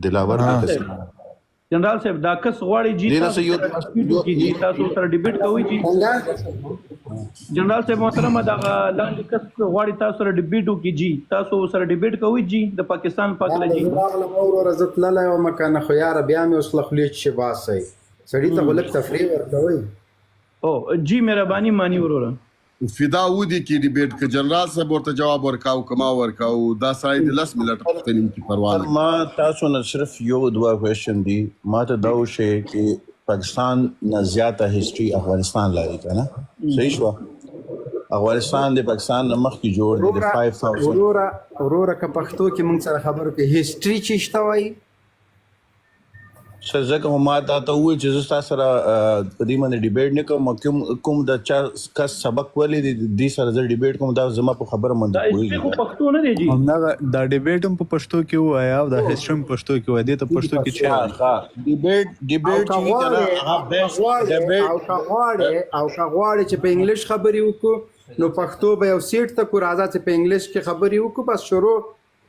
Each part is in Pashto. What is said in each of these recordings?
دلاور ها. دی کس. جنرال صاحب، دا کس غواړي جی دینه تاسو سه یو سره ډیبیټ وکړي جی، تاسو سره ډیبیټ کوي جی. څنګه؟ جنرال صاحب محترم، دا لاندې کس غواړي تاسو سره ډیبیټ وکړي جی، تاسو سره ډیبیټ کوي جی د پاکستان په هکله جی. زه راغلم وروره، زه تللی وم که نه، خو یاره بیا مې اوس له خولې چې باسئ سړي ته خو لږ تفریح ورکوئ. او جی، مهرباني مانی وروره. فدا ودی کې ډیبیټ که جنرال صاحب ورته جواب ورکاو که ما ورکاو، دا سړی د 10 منټه پوښتنې وکړي، پروا نه. ما تاسو نه صرف یو دوه کوېشن دي. ما ته دا وشي چې پاکستان نه زیاته هیستوري افغانستان لري که نه؟ صحیح شو؟ افغانستان د پاکستان نه مخکې جوړ دی د وروره 5000. وروره وروره، که پښتو کې مونږ سره خبرو کې هیستوري چې شته وایي. سر، ځکه خو ما تا ته وویل چې زه ستا سره په دې باندې ډیبیټ نه کوم. کوم د چا کس سبق ولې دی دې سره زه ډیبیټ کوم؟ دا زما په خبره دا باندې هیستوري پوهېږي. خو پښتو نه دی جی. همدغه دا ډیبیټ هم په پښتو کې ووایا او دا هیستوري هم پښتو کې وایي. دې ته پښتو کې چی وایي؟ ښه، ډیبیټ او ډیبیټ که چې وي که نه غواړې هغه او که بیسټ غواړې ډیبیټ. او که غواړې چې په انګلیش خبرې وکړو نو پښتو به یو سیټ ته کو. راځه چې په انګلیش کې خبرې وکړو، بس شروع.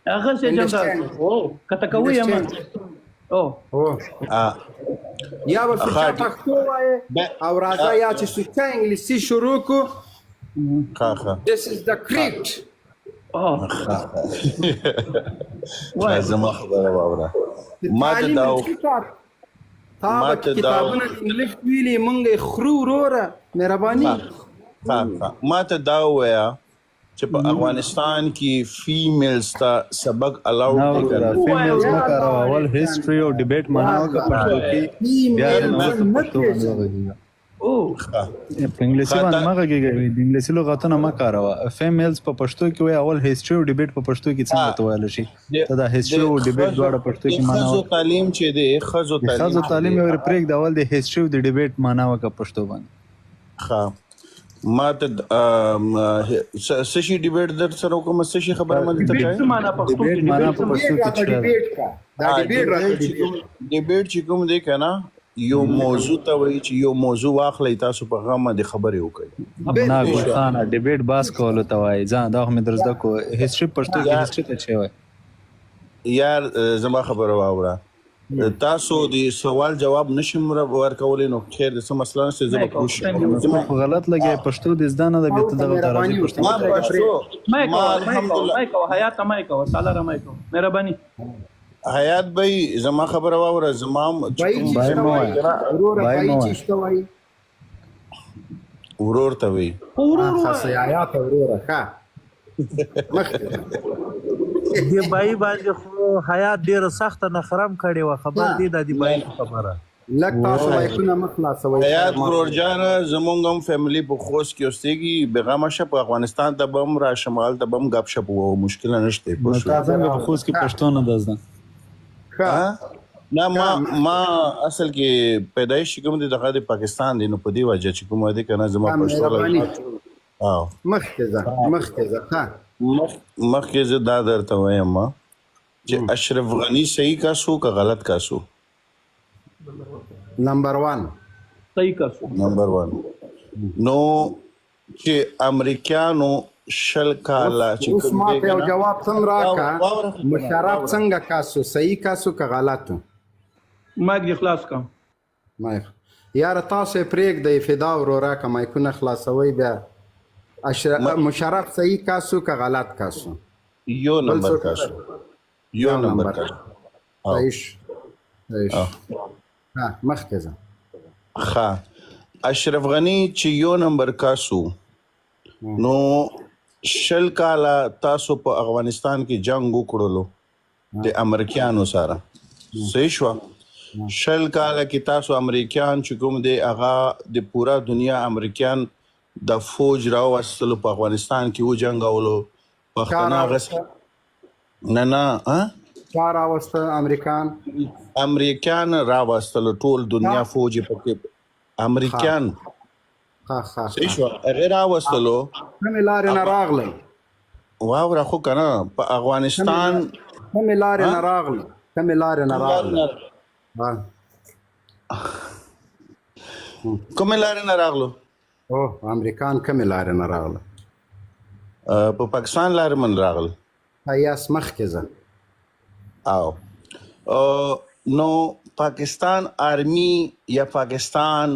هغه سه جنرال انډرسټینډ؟ او کته کوي امان او هو. یا به سوچه پښتو وایې او راځه، یا چې سوچه انګلیسي شروع کو. ښه ښه. This is the correct. او ښه وای. زما خبره واوره، ما ته تعلیم دا څه تا ما به ته دا کتابونه د انګلیش ویلي، مونږ یې خورو وروره، مهرباني. ښه ښه، ما ته دا ووایه چې په افغانستان کې فیمیلز ته سبق الاؤډ نه دی که وروره، نه؟ فیمیلز مه کاروه. اول هیستوري او ډیبیټ معنا وکړه پښتو کې، بیا فیمیل وروسته نه پښتو باندې پېژني. وغږېږه. او ښه. په انګلیسي ښه باندې تا مه غږېږه، د انګلیسي لغتونه مه کاروه. فیمیلز په پښتو کې وای، اول هیستوري او ډیبیټ په پښتو کې څنګه ته ویلی شي؟ د ته دا د هیستوري او ډیبیټ ښځو دواړه پښتو د کې معنا ښځو وکړه. تعلیم چې دی، ښځو د تعلیم ښځو چې تعلیم دی یې ورې پرېږده، اول د هیستوري او د ډیبیټ معنا وکړه پښتو باندې. ښه، ما ته څه شي ډیبیټ در سره وکړم؟ څه شي خبره باندې ته ډیبیټ کوې؟ څه معنا پښتو کې؟ ډیبیټ معنا ډیبیټ په څه پښتو ډیبیټ کې راته څه ده؟ ډیبیټ کا دا ډیبیټ راته ډیبیټ چې ډیبیټ کوم ډیبیټ چې کوم دی که نه، یو موضوع ته وایي چې یو موضوع واخلئ، تاسو په هغه باندې خبرې وکړئ. نه. بالکل. ګل خانه، ډیبیټ باس کولو ته وایي. ځان دا خو مې در زده کو. هیستوري پښتو کې یا هیستوري ته چی وایي؟ یار، زما خبره واوره. تاسو د سوال جواب نشم ورکولی نو خیر د څه مسله نشته، زه نه به کوه. کوشش پوښتنې کوم. وکړه. زما ته خو غلط لګې، پښتو دې زده نه ده، بیا ته دغه ته راځي مهرباني پښتنه ما کوي. پښتو مې ما کوه، مې کوه. الحمدلله. مې کوه حیات، مې کوه سالار، مې کوه، مهرباني. حیات بھائی، زما خبره واوره. زما چې بای کوم چې بای شته مه وایي وایه. وروره. بای بای مه چې وایه. شته وایي. ورور ته وی. خو ورور ښه. وایه. حیات وروره، ښه، مخکې. دې بای باندې خو حیات ډیره سخته نخرم کړې وه، خبر دی دا دی بای په خبره. لږ تاسو مایکونه مه خلاصوئ. حیات ورور جانه، زمونږ هم فیملی په خوست کې اوسېږي، بېغمه شه. په افغانستان ته به هم راشم، هلته به هم ګپ شپ ووهو، مشکله نشته. نو پوه شوې؟ تا څنګه په خوست کې پښتو نه ده زده؟ ښه. ها؟ نه، ما اصل کې پیدایش چې کوم دی دغه د پاکستان دی، نو په دې وجه چې کوم دی که نه زما پښتو مهرباني. او مخکې ځه، مخکې ځه، ښه. مخکې زه دا درته وایم چې اشرف غني صحیح کس و که غلط کس و؟ نمبر 1. صحیح کس. نمبر 1. نو چې امریکانو 20 کاله چې اوس کوم ما دی ته یو که نه جواب تم راکا. واوره خو کنه، مشرف واوره. څنګه کس و؟ صحیح کس و که غلط و؟ مایک دې خلاص کړه. مایک یاره تاسو یې پرېږدئ. فدا وروره، که مایکونه خلاصوئ بیا. مشرف صحیح کس و که غلط کس و؟ یو بل نمبر څوک؟ کس و، یو یو نمبر نمبر. کس او صحیح شو، صحیح شو. ها، مخکې ځه. ښه، اشرف غنی چې یو نمبر کس و، نو 20 کاله تاسو په افغانستان کې جنگ وکړلو د امریکایانو سره، صحیح شو؟ 20 کاله کې تاسو امریکایان چې کوم دی هغه د پورا دنیا امریکایان د فوج راوستلو، په افغانستان کې وجنګولو چا پښتانه هغه راوسته؟ نه نه، ها؟ چا راوسته امریکان؟ امریکایان راوستلو، ټول دنیا فوج پکې امریکایان. ښه ښه. صحیح ښه. شو؟ هغه راوستلو. کومې لارې نه راغلی؟ واوره خو کنه، په افغانستان کومې لارې ها؟ نه راغلی؟ کومې لارې نه کوم لارې راغلی؟ نه ها. کومې لارې نه راغلو؟ او امریکان کومې لارې نه راغله؟ په پاکستان لارې من راغل. یاس، مخکې ځه. او نو پاکستان آرمی یا پاکستان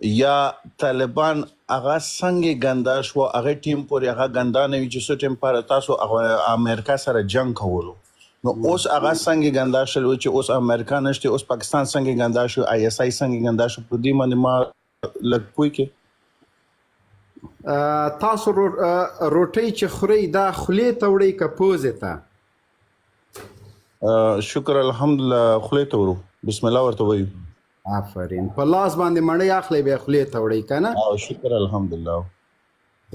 یا طالبان هغه څنګه ګنده شو، هغه ټیم پورې هغه ګنده نه وي چې څه ټیم پر تاسو امریکا سره جنگ کولو، نو اوس هغه څنګه ګنده شول چې اوس امریکا نشته، اوس پاکستان څنګه ګنده شو، آی اس آی څنګه ګنده شو؟ په دې باندې ما لږ پوه کې. تاسو روټۍ چې خورئ دا خولې ته وړئ که پوزې ته؟ شکر الحمدلله خولې ته وړو، بسم الله ورته وایو. آفرین. په لاس باندې مڼې اخلئ بیا خولې ته وړئ که نه؟ شکر الحمدلله.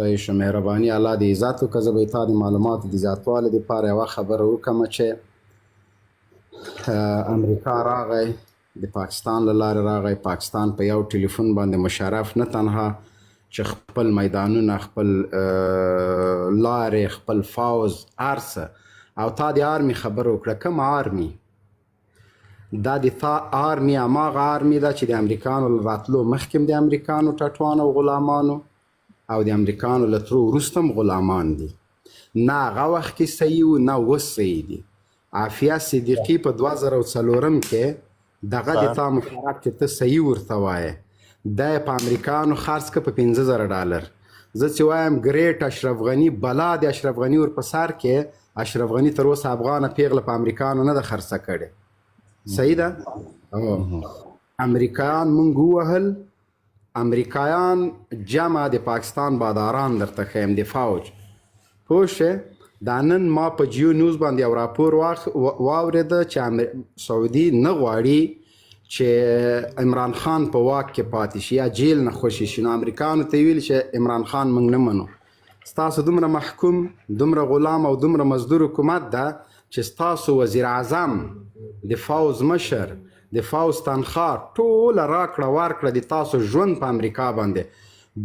صحیح شو، مهرباني، الله دې عزت وکړه. زه به یې تا د معلوماتو د زیاتوالي دپاره یوه خبره وکړم چې امریکا راغی، د پاکستان له لارې راغی. پاکستان په یو ټلیفون باندې مشرف نه تنها چې خپل میدانونه، خپل لارې، خپل فوځ، هر څه. او تا د آرمي خبره وکړه، کوم آرمي؟ دا د تا آرمي هماغه آرمي ده چې د امریکانو له راتلو مخکې هم د امریکانو ټټوان او غلامانو، او د امریکانو له تلو وروسته هم غلامان دي. نه هغه وخت کې صحیح و، نه اوس صحیح دي. عافیه صدیقي په 2004 کې دغه د تا مشرف چې ته صحیح ورته وایې، دا یې په امریکانو خرڅ که په $5,000. زه چې وایم ګریټ اشرف غني، بلا د اشرف غني ور په سر کې، اشرف غني تر اوسه افغانه پیغله په امریکانو نه ده خرڅه کړې. صحیح ده؟ امریکایان مونږ ووهل، امریکایان جمع د پاکستان باداران درته ښیم د فوج. پوه شوې؟ دا نن ما په جیو نیوز باندې یو راپور واورېده چې سعودي نه غواړي چې عمران خان په واک کې پاتې شي یا جیل نه خوشې شي. نو امریکانو ته یې ویل چې عمران خان موږ نه منو، ستاسو دومره محکوم، دومره غلام او دومره مزدور حکومت ده چې ستاسو وزیر اعظم، د فوځ مشر، د فوځ تنخواه ټوله راکړه ورکړه د تاسو ژوند په امریکا باندې.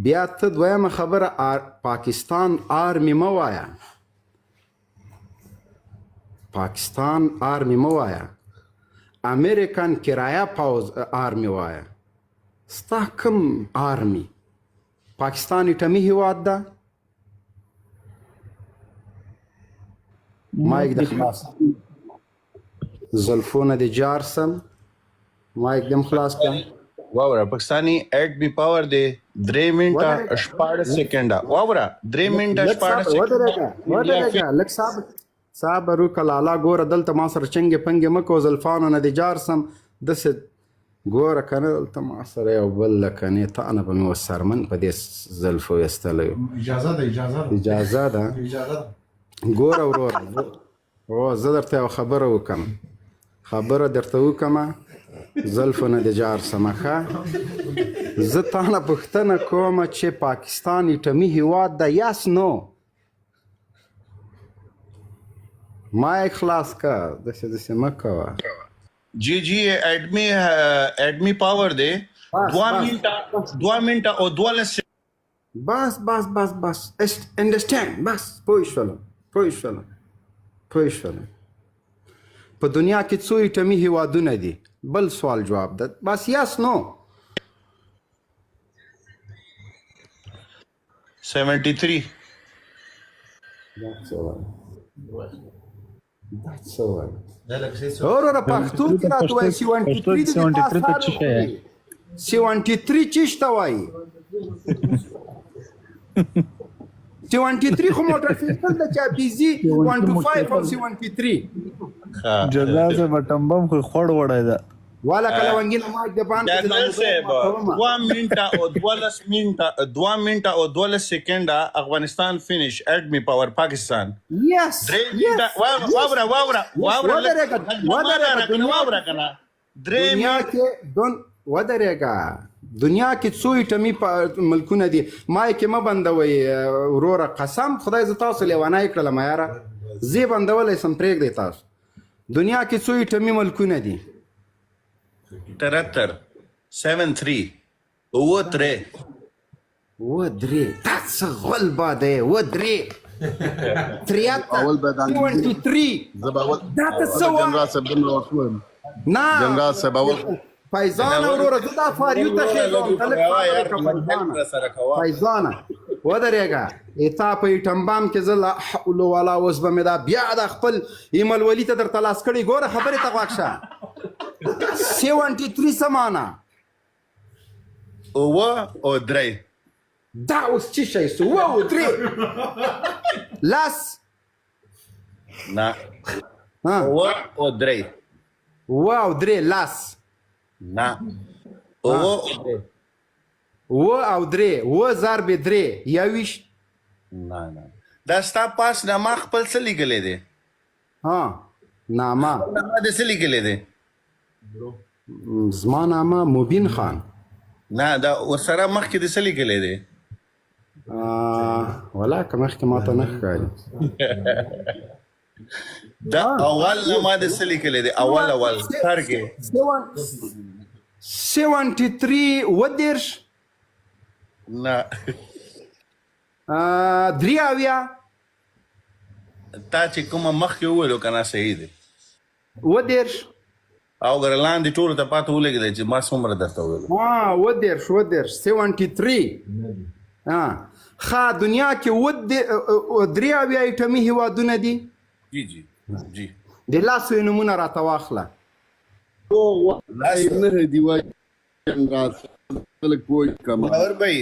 بیا ته دویمه خبره، پاکستان آرمي مه وایه، پاکستان آرمي مه وایه، امریکن کرایه پوځ آرمي وایه. ستا کوم آرمي؟ پاکستان اټمي هیواد ده؟ مایک د خلاص، زلفونه د جار سم، مایک دم خلاص کړه. واوره، پاکستانی ایټمی پاور دی 3 منټه 16 سیکنډه. واوره، 3 منټه 16 سیکنډه. ودرېږه ودرېږه لږ صبر وکړه لالا. ګوره دلته ما سره چنګې پنګې مه کوه، زلفانو نه د جار سم داسې ګوره که نه دلته ما سره یو بل ده که نه تا نه به مې اوس سرمن په دې زلفو ویستلی. اجازه ده، اجازه ده، اجازه ده، اجازه ده. ګوره وروره، زه درته یو خبره وکم، خبره درته وکمه، زلفو نه د جار سمه. ښه، زه تا نه پوښتنه کوم چې پاکستان اټمي هیواد ده یس نو؟ ما یې خلاص که، داسې داسې مه کوه. جی جی، ایټمی ایټمی پاور دی 2 منټه، 2 منټه او 12. بس بس بس بس، انډرسټینډ، بس پوه شولم، پوه شولم، پوه شولم. په دنیا کې څو اټمي هیوادونه دي؟ بل سوال جواب ده، بس یس نو. 73. دا څه وایي؟ دا څه وایي؟ وروره پښتو کې راته وایي. 73 د 73 ته څه شی؟ 73 چی ته وایي؟ 73 خو موټر سایکل د چا بیزی 125 او 73. جنرال صاحب ټمبم خو خوړ وړی ده. والا کله ونګینه ماک د باندې. جنرال صاحب، 2 منټه او 12 منټه، 2 منټه او 12 سیکنډه، افغانستان فینیش ایټمی پاور پاکستان. یس. 3 منټه. واوره واوره واوره، ودرېږه ودرېږه. واوره کنه، 3 دنیا کې دون ودرېږه. دنیا کې څو اټمي ملکونه دي؟ ما یې کې مه بندوئ وروره، قسم خدای زه تاسو لیونی کړلم یاره، زه یې بندولی سم، پرېږدئ تاسو. دنیا کې څو اټمي ملکونه دي؟ 73، 73، 7 3. و درې، دا څه غول باده، و درې، 73. اول به دا 23. زه به اول دا ته څه وایې؟ جنرال صاحب دومره وخت ووایم. نه جنرال صاحب اول فیضان وروره، زه دا فاریو ته خېږم، ته لږ صبر وکړه. فیضانه فیضانه. ودرېږه، تا په ایټم بام کې زه لا حول ولا، اوس به مې دا بیا د خپل ایمل ولي ته درته لاس کړی. ګوره، خبرې ته غوږ شه. 73 څه معنا؟ اووه او درې. دا اوس څه شی سو؟ اووه او درې، لس؟ نه. ها؟ اووه او درې. اووه او درې، لس؟ نه، اووه او درې. اووه او درې، اووه ضرب درې، 21. نه نه، دا ستا پاس نه، ما خپل څه لیکلی دی؟ ها، نامه؟ نامه د څه لیکلی دی؟ زما نامه مبین خان. نه، دا ورسره مخکې د څه لیکلی دی؟ ولا که مخکې ماته نه ښکاري. دا اول نامه د څه لیکلی دی؟ اول اول سر کې. 73، 37. نه. 73. تا چې کومه مخکې وویلو که نه، صحیح دی. 37. او ګره، لاندې ټولو ته پاته ولګېده چې ما څومره درته وویل. ها، 37، 37، 73. ها ښه، دنیا کې 73 ایټمي هیوادونه دي. جی جی جی. د لاسو یې نومونه راته واخله. نه دی وای جنرال، خلک پوه کما. دلاور بھائی،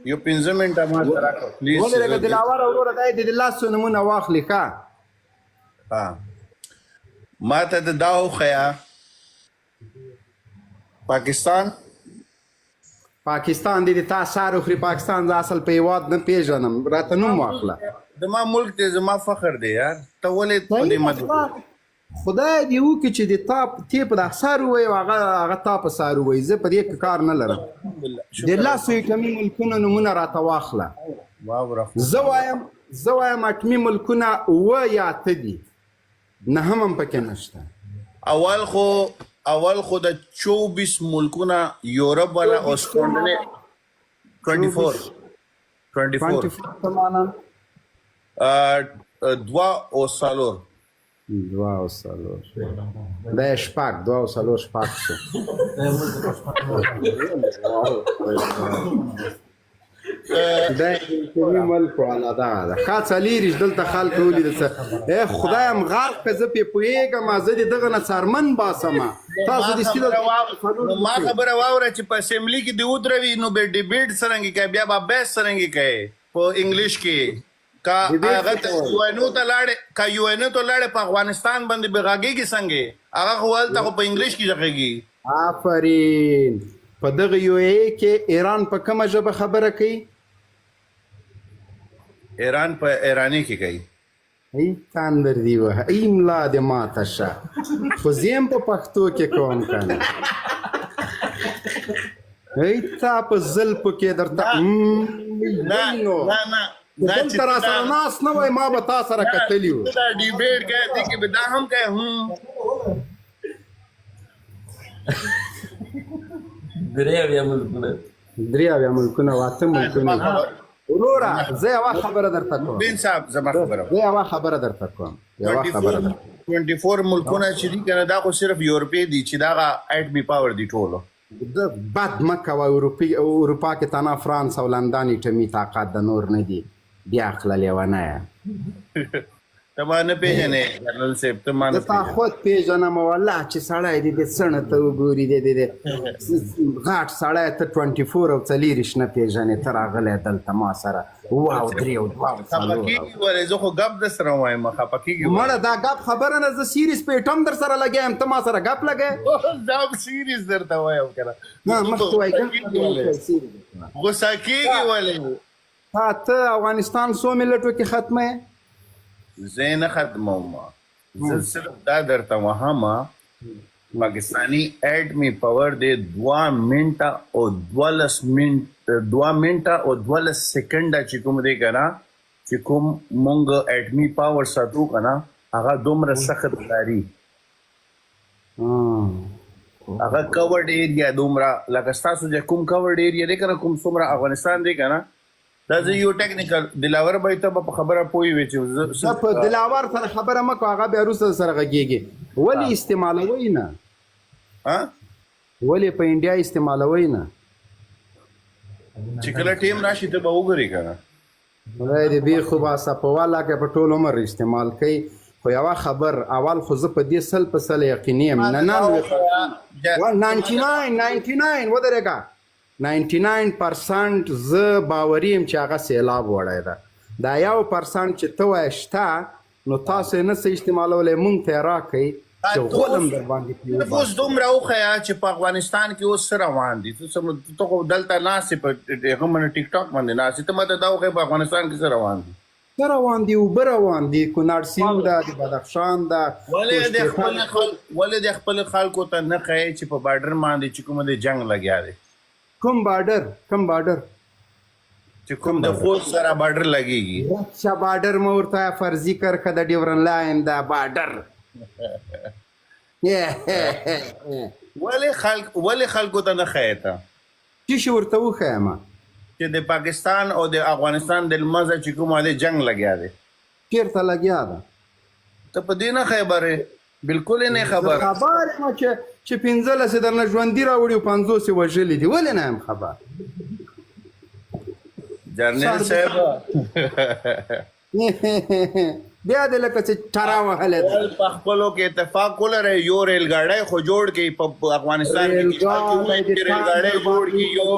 یو 5 منټه ما ته راکړه please. ولرګه دلاور وروره، دی د لاسو نومونه واخلي، ښه. ها، ما ته د دا وښیه، پاکستان. پاکستان دې تا سار وخوري. پاکستان زه اصل په هیواد نه پیژنم، راته نوم واخله. زما ملک دی، زما فخر دی یار، ته ولې په دې مد خدای دې وکړي چې د تا تی په د سر وای او هغه تا په سر وای. زه په دې کې کار نه لرم. د لاسو اټمي ملکونو نومونه راته واخله. واوره. زه وایم اټمي ملکونه اووه یا اته دي، نهم هم پکې نشته. اول خو د 24 ملکونه یورپ والا او سکانډینیو 24، 24. 24 څه معنا؟ دوا او څلور. دوه او څلور، دا یې شپږ، دوه او څلور شپږ شو. دا یې ملک والا دغه ده. ښه، 24 دلته خلک ولیدل څه. ای خدایم غرق که، زه پرې پوهېږم، زه دې دغه نه څرمن باسم. تاسو دې سیده ما خبره واوره، چې په اسمبلی کې دی ودروي نو به debate څرنګه کوي؟ بیا به بحث څرنګه کوي په انګلیش کې؟ کا هغه ته یو ان ته لاړې، کا یو ان ته لاړې، په افغانستان باندې به غږیږي څنګه؟ هغه خو هلته خو په انګلیش کې غږیږي. آفرین. په دغه یو ای کې ایران په کومه ژبه خبره کوي؟ ایران په ایرانی کې کوي. ای تندر دی وه، ای ملا دې ماته شه، خو زه هم په پښتو کې کوم که نه. ای تا په زلفو کې درته نه. نو نه نه نه. دلته را سره ناست نه وای، ما به تا سره کتلی و. دا debate کوي، دې کې به دا هم کوي هم. 73 ملکونه. 73 ملکونه، واته ملکونه. وروره، زه یوه خبره درته کوم. بین صاحب، زما خبره. زه یوه خبره درته کوم، یوه خبره درته. 24 ملکونه چې دي کنه، دا خو صرف یورپی دي چې دا ایټمي power دي ټولو. د بد مه کوه. اروپا کې تنها فرانس او لندن ایټمي طاقت د، نور نه دي. بیا عقله لیونیه. ته ما نه پیژنې جنرال صاحب، ته ما نه زه تا خود پیژنم والله، چې سړی دې د څڼه ته وګوري، دې دې غټ سړی، ته 24 او 24 نه پیژنې. ته راغلی دلته ما سره اووه او درې او دوه او خفه څلور. کېږي ولې؟ زه خو ګپ در سره وایم، خفه کېږي؟ مړه، دا ګپ خبره نه. زه serious په اټم در سره لګیا یم، ته ما سره ګپ لګې. دا هم serious درته وایم که نه. نه، مخکې وای ګپ. غوسه کېږي ولې؟ ها، ته افغانستان څو ملټو کې ختمه یې؟ زه یې نه ختموم، زه صرف دا درته وهم، پاکستانی ایټمي power دی 2 منټه او 12 منټ، 2 منټه او 12 سیکنډه چې کوم دی که نه، چې کوم مونږ ایټمي power ساتو که نه، هغه دومره سخت لري. هغه covered area دومره، لکه ستاسو چې کوم covered area دی که نه، کوم څومره افغانستان دی که نه. دا زه یو technical، دلاور به ته به په خبره پوه وي چې زه په دلاور سره خبره مه کوه، هغه بیا وروسته سره غږېږي. ولې استعمالوئ نه؟ ها؟ ولې په انډیا استعمالوئ نه؟ چې کله ټیم راشي ته به وګورې که نه. خدای دې بیخ وباسه، په والا کې په ټول عمر استعمال کوي. خو یوه خبر اول خو زه په دې 100% یقیني یم، 99 99 ودرېږه، 99% زه باوري یم چې هغه سیلاب وړی ده. دا 1% چې ته وایې شته، نو تاسو یې نه څه استعمالولی، مونږ ته یې راکړئ چې غولم در باندې پرې اوس وباسو. دومره وښیه چې په افغانستان کې اوس څه روان دي. ته ته خو دلته ناست یې، په هغه باندې ټیک ټاک باندې ناست یې، ته ماته دا وښیه په افغانستان کې څه روان دي. څه روان دي؟ اوبه روان دي، کونړ سیند ده، د بدخشان ده، ولې د قوشتېپه خپل ده. ولې د خپل خلکو ته نه ښیې چې په بارډر باندې چې کوم د جنگ لګیا دی؟ کوم بارډر؟ کوم بارډر؟ چې کوم د خوست سره بارډر لګیږي. ورشه بارډر مه ورته فرضي کرښه د ډیورن لاین ده بارډر. ولې خلک، ولې خلکو ته نه ښیې ته؟ څه شي ورته وښایم؟ چې د پاکستان او د افغانستان د لمنځه چې کوم دی جنگ لګیا دی. چېرته لګیا ده؟ ته په دې نه خبر یې؟ بالکل یې نه خبر. خبر یم چې 15 یې درنه ژوندي راوړي او 50 یې وژلي دي، ولې نه یم خبر؟ جرنیل صاحب بیا دې لکه چې ټرا وهلې ده. په خپلو کې اتفاق ولرئ، یو ریل ګاډی خو جوړ کړئ په افغانستان کې، چې ریل ګاډی جوړ کړي، یو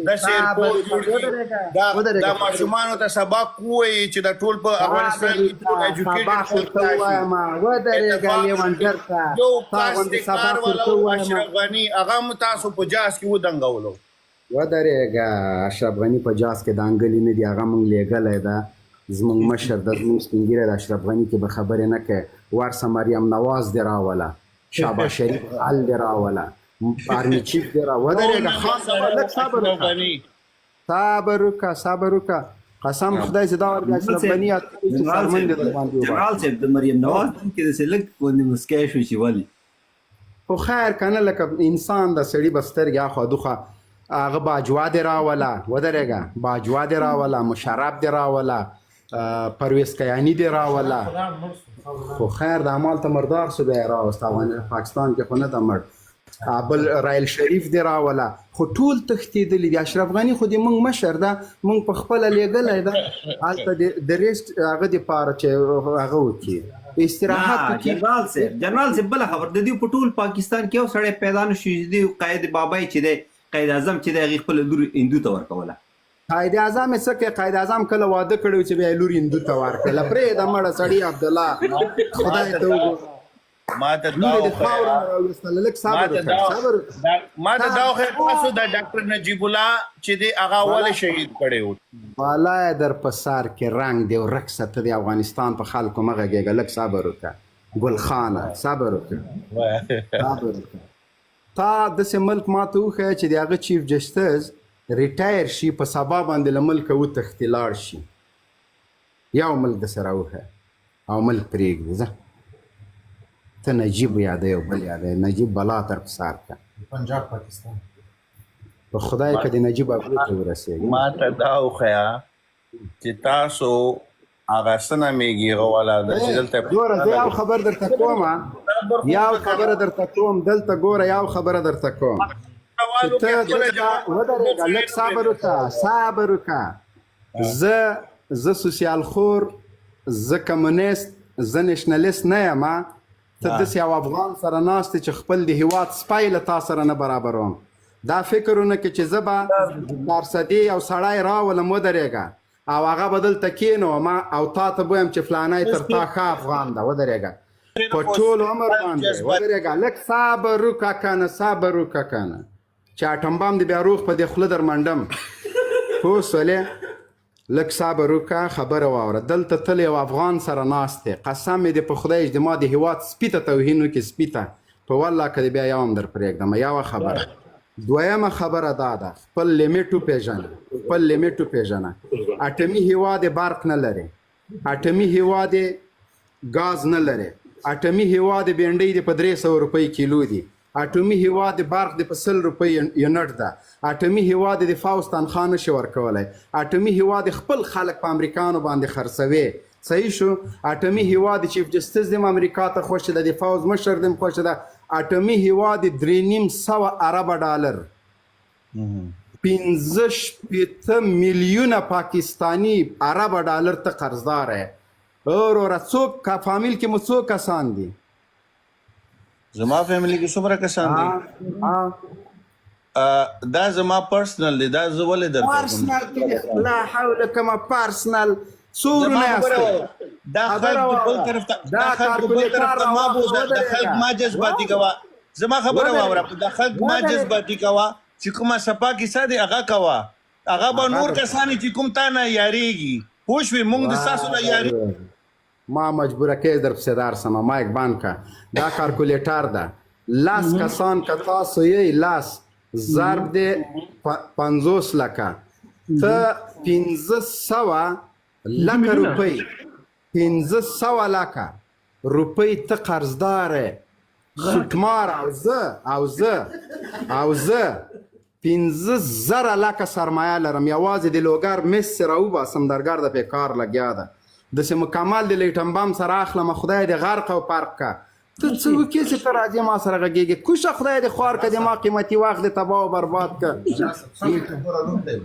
داسې ایرپورټ جوړ کړي، دا ماشومانو ته سبق ووایي چې دا ټول په افغانستان کې ټول ایجوکیټډ خلک راشي. ودرېږه لیونډر ته، یو تا کس غوندې د کار سبق والا ورته و، ووایم. اشرف غني، هغه هم تاسو په جاز کې ودنګولو. ودرېږه، اشرف غني په جاز کې دانګلي نه دي، هغه مونږ لېږلی ده، زمونږ مشر ده، زمونږ سپین ږیری ده. اشرف غني کې به خبرې نه کوې. ورسه مریم نواز دې راوله، شهباز شریف غل دې راوله، آرمي چیف دې را ودرېږه. خان لږ صبر اشرف وکړه، غني صبر وکړه، صبر وکړه. قسم خدای چې دا ورته اشرف غني یاد کړي چې جنرال څرمن دې صاحب در باندې وباسي. جنرال صاحب د مریم نواز نوم کې داسې لږ غوندې مسکی شو چې ولې؟ خو خیر که نه، لکه انسان د سړي به سترګې اخوا دوخوا. هغه باجوه دې راوله، ودرېږه، باجوه دې راوله، مشرف دې راوله، پرویز کیانی دې راوله. خو خیر د مال ته مردار سو، بیا یې راوست. پاکستان کې خو نه ده مړ. بل رایل شریف دې راوله، خو ټول تښتېدلي دي. اشرف غني خو دې مونږ مشر ده، مونږ په خپله لېږلی ده هلته د ریسټ هغه دپاره چې هغه وکړي، استراحت نه وکړي. جنرال صاحب، جنرال صاحب بله خبر، د دې په ټول پاکستان کې یو سړی پیدا نه شو چې دې قائد بابای چې دی، قائد اعظم چې دی، هغې خپله لور هندو ته ورکوله. قائد اعظم یې څه کوي؟ قائد اعظم کله واده کړی و چې بیا یې لور هندو ته ورکړله؟ پرېږده مړه سړي عبدالله، خدای ته وګوره. ما ته دا لور یې د وښیه. خاورو نه راویستله. لږ ما صبر ته وکړه، دا صبر وکړه. ما ته دا وښیه تاسو د ډاکټر نجیب الله چې دی هغه ولې شهید کړی و؟ بالا در په سر کې رنګ دی ورک سه، ته د افغانستان په خلکو مه غږېږه. لږ صبر وکړه ګل خانه، صبر وکړه، صبر وکړه. تا داسې ملک ما ته وښیه چې د هغه چیف جسټس ریټایر شي، په سبا باندې له ملکه وتښتي لاړ شي. یو ملک داسې راوښیه او ملک پرېږدي. ځه ته نجیب یادوې او بل یادوې، نجیب بلا تر په سر کړه. پنجاب پاکستان. په خدای که د نجیب ابرو ته ورسېږي. ما ته دا وښیه چې تاسو هغه څه نومېږي هغه والا ده چې دلته ګوره زه یو خبر درته کوم، یو خبره درته کوم دلته، ګوره یو خبره درته کوم چې ته دلته ودرېږه، لږ صبر وکړه، صبر وکړه. زه سوسیال خور، زه کمونیست، زه نشنلیست نه یم. ته داسې یو افغان سره ناست یې چې خپل د هیواد سپی له تا سره نه برابروم. دا فکر ونه کړې چې زه به چارسدې یو سړی راولم، ودرېږه، او هغه به دلته کېنوم او تا ته بویم چې فلانی تر تا ښه افغان ده. ودرېږه په ټول عمر باندې، ودرېږه، لږ صبر وکړه که نه، صبر وکړه که نه، چې اټم بام دې بیا روغ په دې خوله در منډم. پوه سولې؟ لږ صبر وکړه، خبره واوره. دلته تل یو افغان سره ناست دی، قسم مې دې په خدای چې ما د هیواد سپي ته توهین وکړي، سپي ته په والله که دې بیا یو هم در پرېږدم. یوه خبره. دویمه خبره دا ده، خپل لیمیټ وپېژنه، خپل لیمیټ وپېژنه. اټمي هیواد یې برق نه لري، اټمي هیواد یې ګاز نه لري، اټمي هیواد یې بینډۍ دې په 300 روپۍ کیلو دي، اټومي هیواد د برق د په 100 روپۍ یونټ ده، اټومي هیواد د فوځ تنخوا نشي ورکولی، اټومي هیواد خپل خلک په امریکانو باندې خرڅوي. صحیح شو؟ اټومي هیواد چیف جسټس دې امریکا ته خوښ ده، د فوځ مشر دې خوښ ده. اټومي هیواد 350 اربه ډالر 65 میلیونه پاکستانی عرب ډالر ته قرضدار یې. وروره څوک فامیل کې مو څو کسان دي؟ زما فیملی کې څومره کسان دي؟ دا زما پرسنل دی، دا زه ولې درته کوم؟ پرسنل کې لا حول کما پرسنل څو زما ورونه خبره یاستئ؟ واوره. دا خبره خلک بل واوره. طرف ته، دا دا خلک بل طرف کارکولیټر ته ما راواخله، بوزه، دا خلک ودرېږه. ما جذباتي کوه. زما خبره واوره، دا خلک ما ودرېږه. جذباتي کوه چې کومه صفا کیسه دی هغه کوه. هغه به نور کسان چې کوم تا نه یارېږي، پوه شوې؟ مونږ د ستاسو نه یاري. ما مجبوره کې در پسې دار سم مایک بند که. دا کارکولیټر ده. لس کسان که تاسو یې لس ضرب دې 50 لکه، ته 500 لکه روپۍ، 500 لکه روپۍ ته قرضدار یې سوټمار. او زه او زه او زه 5000 لکه سرمایه لرم، یوازې د لوګر مس چې راوباسم درګرده پې کار لګیا ده، داسې مکمل د لیټم بم سره اخلم. خدای دې غرق او پرق که. ته څه وکې چې ته راځې ما سره غږېږې؟ کوشه خدای دې خوار که، د ما قیمتي وخت دې تباه او برباد که.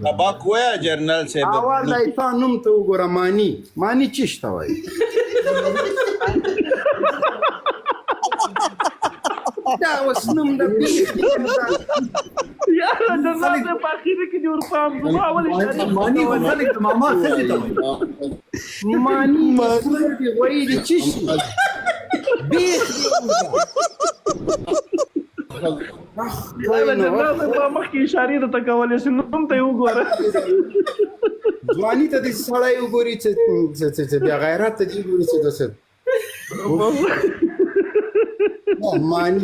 تباه کویا جنرال صاحب. اول دی تا نوم ته وګوره، مانی مانی چیش ته وایي؟ دا اوس نوم د بیخي یاره جنرال صاحب، په اخر کې دې ورپام زما اول اشاره. مانی خو خلک د ماما ښځې ته وایي. مانی د خور دې غویی دې چی شي بیخ دې. یاره جنرال صاحب، ما مخکې اشارې درته کولې چې نوم ته یې وګوره. ځواني ته دې سړی وګوري چې چې بیا غیرت ته دې ګوري چې داسې مانی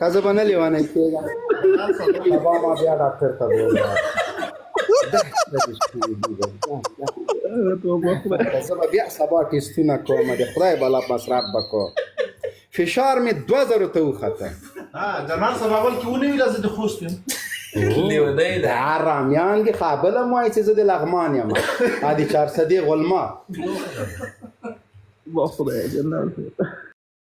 که زه به نه لیونی کېږم، سبا ما بیا ډاکټر ته بوځه. زه به بیا سبا ټیسټونه کوم، د خدای بلا مصرف به کوم. فشار مې 2000 ته وخته. جنرال صاحب، اول کې ونی ویل زه د خوست یم. لیونی د حرامیان دي، خابل هم وایي چې زه د لغمان یم، ا د چارسدې غلما. خدای جنرال صاحب.